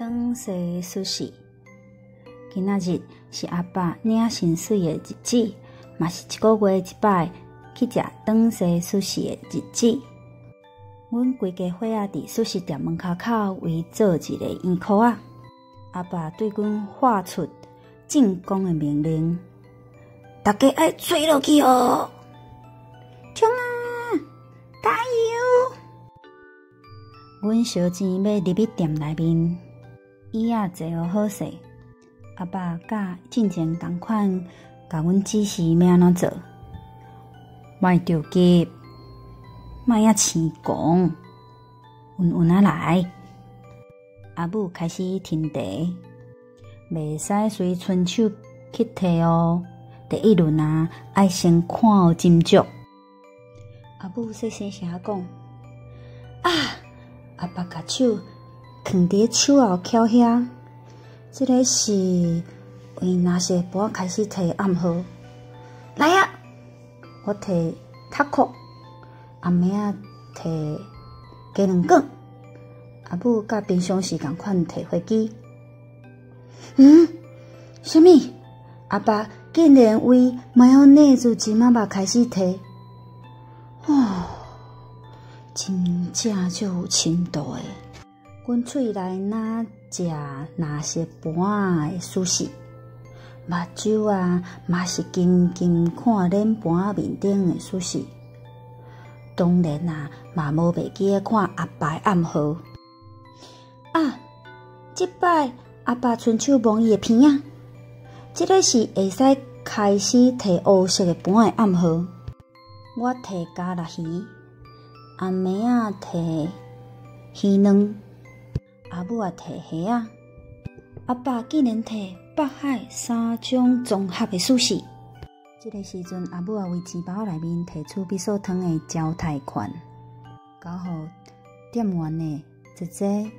轉踅書市。今仔日是阿爸領薪水的日子，嘛是一个月一擺去食轉踅壽司的日子。阮規家伙仔佇壽司店門跤口圍做一个圓箍仔。阿爸對阮發出進攻的命令：大家愛揣落去哦！衝啊！加油！阮燒錢欲入去店內面，椅仔坐予好勢。阿爸佮進前仝款，共阮指示欲按怎做。莫著急，莫遐生狂，穩穩仔來。阿母開始斟茶，袂使隨伸手去提哦。第一輪啊，愛先看有斟酌。阿母細細聲講：啊！阿爸共手囥佇手後翹遐，這个是為藍色盤開始提暗號。來啊！我提タコ，阿妹仔提雞卵卷，阿母佮平常時仝款提火雞。嗯？啥物？阿爸竟然為マヨネーズ芝麻肉開始提？哦，真正足有深度的。阮喙內若食藍色盤的壽司，目睭啊嘛是緊緊看臉盤面頂的壽司。當然啊，嘛無袂記得看阿爸的暗號。啊！這擺阿爸伸手摸伊的鼻仔，這个是會使開始提烏色的盤的暗號。我提咖喱魚，阿妹仔提魚卵，阿母也提蝦仔，阿爸竟然提北海三種綜合的壽司。這个時陣，阿母也為錢包內面提出味噌湯的招待券，交予店員的姐姐。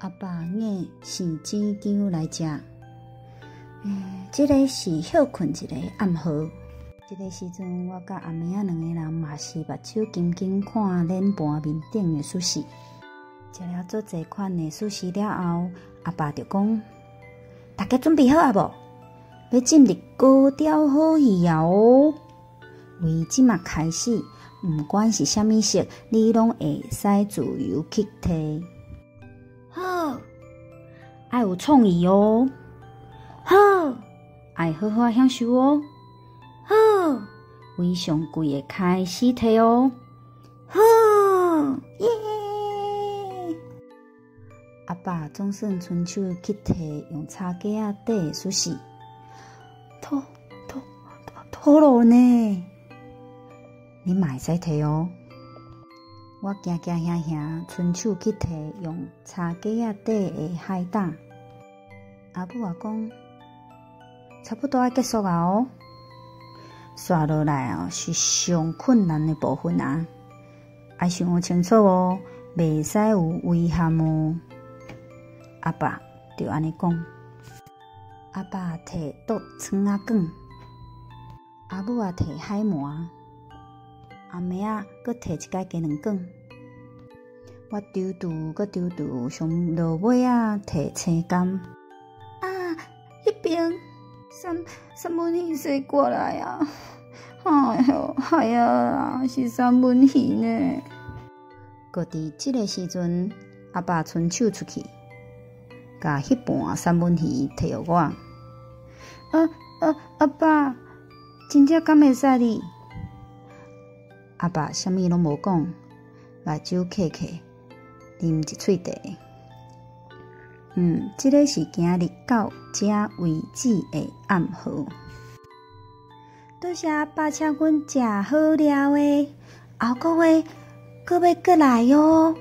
阿爸硬生錢姜來食，這个是歇睏一个暗號。這个時陣，我佮阿妹仔兩個人嘛是目睭緊緊看臉盤面頂的壽司。食了足濟款的壽司了後，阿爸就講：大家準備好啊無？欲進入高潮好戲啊哦！為這馬開始，毋管是啥物色，你攏會使自由去提。好，愛有創意哦！好，愛好好享受哦！好，為上貴的開始提哦！好，耶！阿爸總算伸手去提用叉架仔底的壽司，トトトロ呢？你嘛會使提哦！我驚驚嚇嚇，伸手去提用叉架仔底的海膽。阿母也講，差不多愛結束啊哦！紲落來哦，是上困難的部分啊！愛想清楚哦，袂使有遺憾哦。阿爸就按呢講。阿爸提剁蔥仔卷，阿母也提海鰻，阿妹仔閣提一改雞卵卷。我躊躇閣躊躇，上落尾仔提青柑。啊！彼邊三文魚踅過來啊！哎喲，哎呀，是三文魚呢！閣佇這个時陣，阿爸伸手出去，共彼盤三文魚提予我。啊啊！阿爸，真正敢會使你？阿爸啥物攏無講，目睭瞌瞌，啉一喙茶。這个是今日到這為止的暗號。多謝阿爸請阮食好料的，後個月閣欲閣來哦。